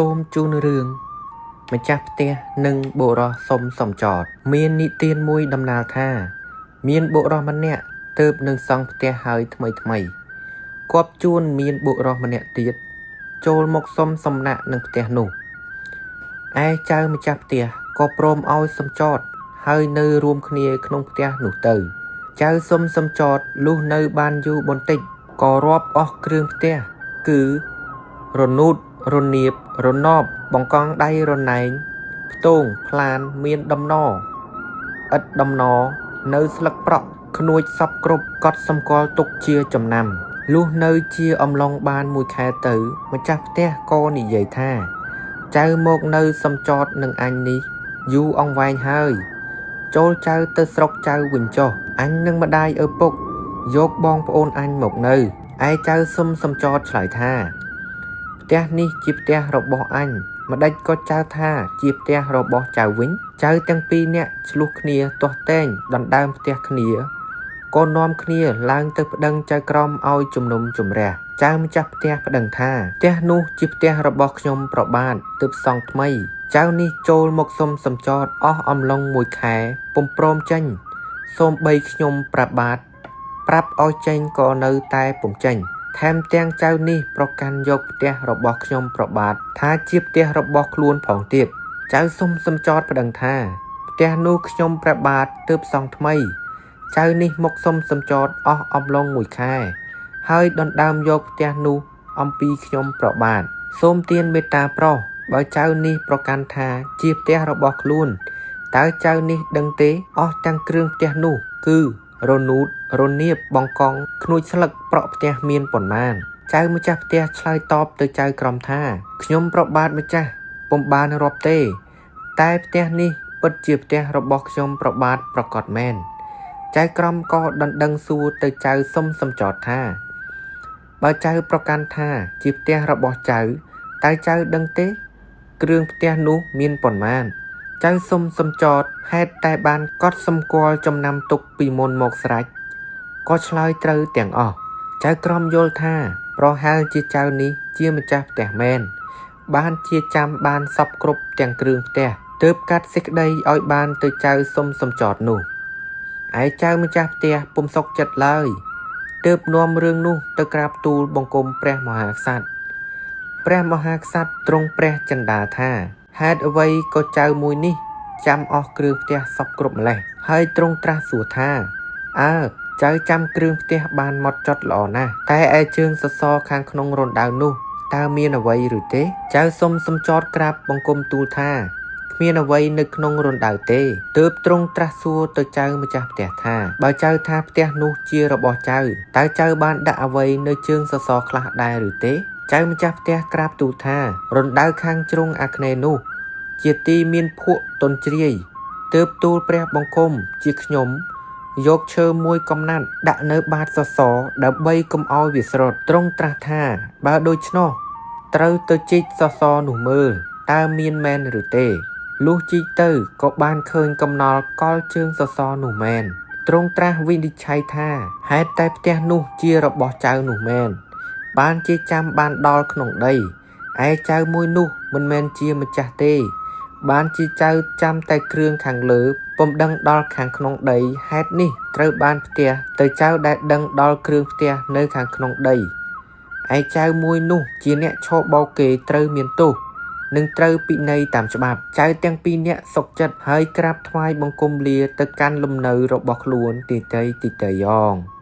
សូមជូនរឿងម្ចាស់ផ្ទះនិងបុរសសុំសំចត មាននិទានមួយដំណាលថា មានបុរសម្នាក់ទើបនឹងសង់ផ្ទះហើយថ្មីថ្មីគាប់ជួនមានបុរសម្នាក់ទៀតចូលមកសុំសំណាក់នឹងផ្ទះនោះឯចៅម្ចាស់ផ្ទះក៏ព្រមឲ្យសំចតហើយនៅរួមគ្នាក្នុងផ្ទះនោះទៅ ចៅសុំសំចតលុះនៅបានយូរបន្តិចក៏រាប់អស់គ្រឿងផ្ទះគឺរនូតរនៀបរណបបង្កង់ដៃរណែងផ្ទងផ្លានមានតំណឥតតំណនៅស្លឹកប្រក់ក្នួចសពគ្រប់កត់សម្គាល់ទុកជាចំណាំលុះនៅជាអំឡុងបានមួយខែទៅម្ចាស់ផ្ទះក៏និយាយថាចៅមកនៅសំចតនឹងអញនេះយូរអង្វែងហើយចូលចៅទៅស្រុកចៅវិញចុះអញនឹងម្ដាយឪពុកយកបងប្អូនអញមកនៅឯចៅសុំសំចតឆ្លើយថាផ្ទះនេះជាផ្ទះរបស់អញម្ដេចក៏ចៅថាជាផ្ទះរបស់ចៅវិញចៅទាំងពីរនាក់ឆ្លោះគ្នាទាស់ទែងដណ្ដើមផ្ទះគ្នាក៏នាំគ្នាឡើងទៅប្តឹងចៅក្រមឲ្យជំនុំជម្រះចៅម្ចាស់ផ្ទះប្តឹងថាផ្ទះនោះជាផ្ទះរបស់ខ្ញុំប្របាទទើបសង់ថ្មីចៅនេះចូលមកសុំសំចតអស់អំឡុងមួយខែពុំព្រមចេញសូម្បីខ្ញុំប្របាទប្រាប់ឲ្យចេញក៏នៅតែពុំចេញថែមទាំងចៅនេះប្រកាន់យកផ្ទះរបស់ខ្ញុំប្របាទថាជាផ្ទះរបស់ខ្លួនផងទៀតចៅសុំសំចតប្តឹងថាផ្ទះនោះខ្ញុំប្របាទទើបសង់ថ្មីចៅនេះមកសុំសំចតអស់អំឡុងមួយខែហើយដណ្ដើមយកផ្ទះនោះអំពីខ្ញុំប្របាទសូមទានមេត្តាប្រុសបើចៅនេះប្រកាន់ថាជាផ្ទះរបស់ខ្លួនតើចៅនេះដឹងទេអស់ទាំងគ្រឿងផ្ទះនោះគឺរនូតរនៀបបង្កង់ក្នួចស្លឹកប្រក់ផ្ទះមានប៉ុន្មានចៅម្ចាស់ផ្ទះឆ្លើយតបទៅចៅក្រមថាខ្ញុំប្របាទម្ចាស់ពុំបានរាប់ទេតែផ្ទះនេះពិតជាផ្ទះរបស់ខ្ញុំប្របាទប្រកបមែនចៅក្រមក៏ដណ្ដឹងសួរទៅចៅសុំសំចតថាបើចៅប្រកាន់ថាជាផ្ទះរបស់ចៅតើចៅដឹងទេគ្រឿងផ្ទះនោះមានប៉ុន្មានចៅសុំសំចតហេតុតែបានកត់សម្គាល់ចំណាំទុកពីមុនមកស្រេចក៏ឆ្លើយត្រូវទាំងអស់ចៅក្រមយល់ថាប្រហែលជាចៅនេះជាម្ចាស់ផ្ទះមែនបានជាចាំបានសពគ្រប់ទាំងគ្រឿងផ្ទះទើបកាត់សេចក្តីឲ្យបានទៅចៅសុំសំចតនោះឯចៅម្ចាស់ផ្ទះពុំសុខចិត្តឡើយទើបនាំរឿងនោះទៅក្រាបទូលបង្គំព្រះមហាក្សត្រព្រះមហាក្សត្រទ្រង់ព្រះចិន្តាថាហេតុអ្វីក៏ចៅមួយនេះចាំអស់គ្រឿងផ្ទះសពគ្រប់ម្លេះហើយទ្រង់ត្រាស់សួរថាអើចៅចាំគ្រឿងផ្ទះបានម៉ត់ចត់ល្អណាស់តែឯជើងសសរខាងក្នុងរណ្ដៅនោះតើមានអ្វីឬទេចៅសុំសំចតក្រាបបង្គំទូលថាគ្មានអ្វីនៅក្នុងរណ្ដៅទេទើបទ្រង់ត្រាស់សួរទៅចៅម្ចាស់ផ្ទះថាបើចៅថាផ្ទះនោះជារបស់ចៅតើចៅបានដាក់អ្វីនៅជើងសសរខ្លះដែរឬទេចៅម្ចាស់ផ្ទះក្រាបទូលថារណ្ដៅខាងជ្រុងអាគ្នេយ៍នោះជាទីមានភក់ទន់ជ្រាយទើបទូលព្រះបង្គំជាខ្ញុំយកឈើមួយកំណាត់ដាក់នៅបាតសសរដើម្បីកុំឲ្យវាស្រុតទ្រង់ត្រាស់ថាបើដូច្នោះត្រូវទៅជីកសសរនោះមើលតើមានមែនឬទេលុះជីកទៅក៏បានឃើញកំណល់កល់ជើងសសរនោះមែនទ្រង់ត្រាស់វិនិច្ឆ័យថាហេតុតែផ្ទះនោះជារបស់ចៅនោះមែនបានជាចាំបានដល់ក្នុងដីឯចៅមួយនោះមិនមែនជាម្ចាស់ទេបានជាចៅចាំតែគ្រឿងខាងលើពុំដឹងដល់ខាងក្នុងដីហេតុនេះត្រូវបានផ្ទះទៅចៅដែលដឹងដល់គ្រឿងផ្ទះនៅខាងក្នុងដីឯចៅមួយនោះជាអ្នកឆោបោកគេត្រូវមានទោសនិងត្រូវពិន័យតាមច្បាប់ចៅទាំងពីរនាក់សុខចិត្តហើយក្រាបថ្វាយបង្គំលាទៅកាន់លំនៅរបស់ខ្លួនទីតីទីតីយ៉ង។